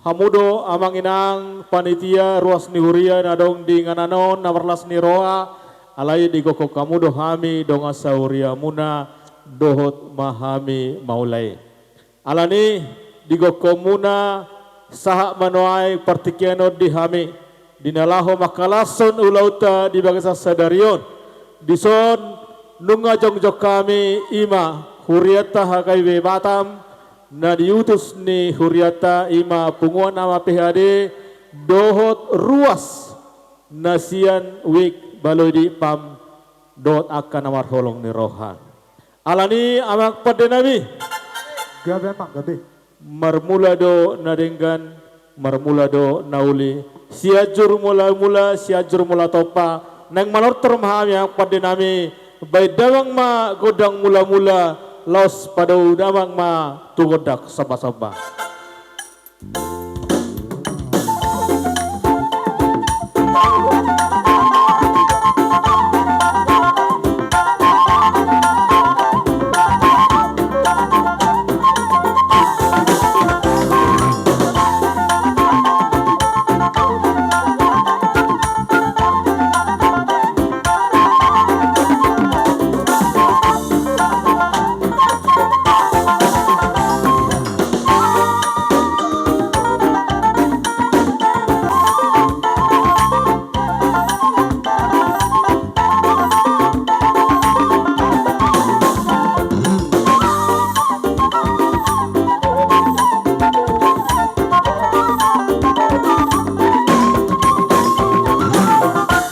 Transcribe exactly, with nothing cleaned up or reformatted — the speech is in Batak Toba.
Hamu do amang inang panitia ruas ni huria na adong di inganan on na marlas ni roha, alai digokhon hamu do hami dongan sahuriamuna dohot ma hami mauliate. Alani digokhonmuna sahat ma nuaeng partingkian on di hami, di na laho mangkalashon ulaonta di bagasan sadari on. Dison nunga jongjong hami, i ma hurianta H K B Batam, na diutus ni hurianta i ma punguan ama P H D, dohot ruas na sian wijk Baloi di Pam, dohot angka na marholong ni roha. Alani amang pande nami. Gabe amang, gabe. Marmula do na denggan, marmula do na uli. Sianjur mula-mula, Sianjur Mula Tompa. Naeng manortor ma hami amang pande nami. Bahen damang ma gondang mula-mula, laos padao damang ma tu gondang somba-somba.